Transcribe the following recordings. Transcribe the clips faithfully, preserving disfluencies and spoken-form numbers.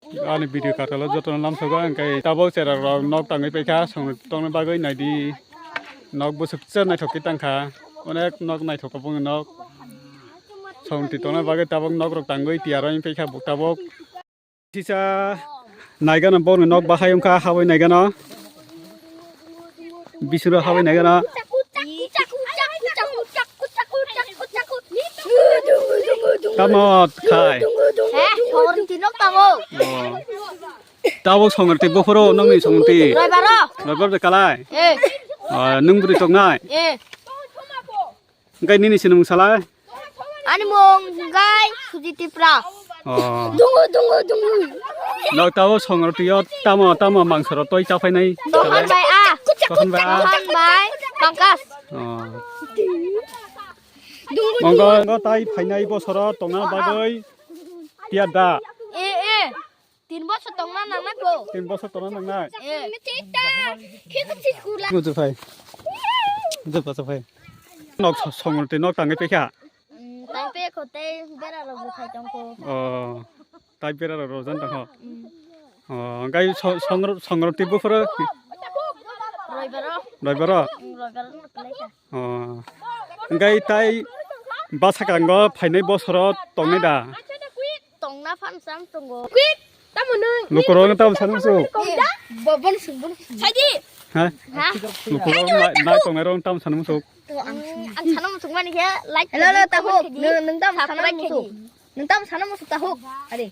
Ani video katalo jotono lamsogo, hwnkhe tabuk cherai rok nok tangwi paikha, songno tongna bagwi naidi. Nok bwswk se naithok khe tangkha, onek nok naithok tabukni nok. Songti tongna bagwi tabuk nok rok tangwi tiyar wng paikha buk tabuk. Sisa naigano borokni nok bahai wngkha, habwi naigano. Bisingro habwi naigano. Tamo khai. He, horn tinok tamo. Oh. Tabuk songorti buphuru nokni songorti. Roibaro. Roibar de kalai. Eh. Ah, nung bwrwi toknai. Eh. Hwnkhe nini sinimung salai? Ani mung hwnkhe Suji Tipra. Oh. Dungu, dungu, dungu. Nok tabuk songorti o tamo, tamo mangsoro toi chaphainai. Tohan bai a. Tohan bai a. Tohan bai Pankaj. Oh. Monggo, monggo tai phainai bosoro tongna bagwi tiyar da. Eh, eh. Tin bosor tongna nangnai po. Tin bosor tongna nangnai. Eh. Mujur phai. Mujur pacha phai. Nok so-, songorti nok tangwi paikha. Mm, tai pe ko tei bera rok bo khai tongko. Oh. Tai bera rok rojan tongko. Mm. Oh, hwnkhe so-, songor-, songorti buphuru. Roibaro. Roibaro? Mm, roibaro no kalaikha. Oh. Hwnkhe tai bwsakrango phainai bosoro tongnai da? Tongna phan chang tongo. Kwit, tamo nwng? Lukurok tamo sana musu. Bo-, bon sung, bon sung. Saidi. Ha? Ha? Lukurok na, na tongnai rok tamo sana musu. To ang sung. Ang sana musu mani khe like. Hello, hello, comment tahuk. Nwng, nwng tamo sana musu. Nwng tamo sana musu tahuk. Are.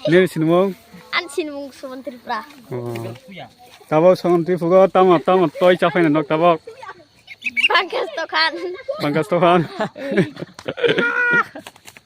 Nini sinimung? Ani sinimung Suman Tripura. Oh. Tabuk Suman Tripura tamo, tamo toi chaphaina nok tabuk. Pankaj Tokhan. Pankaj Tokhan.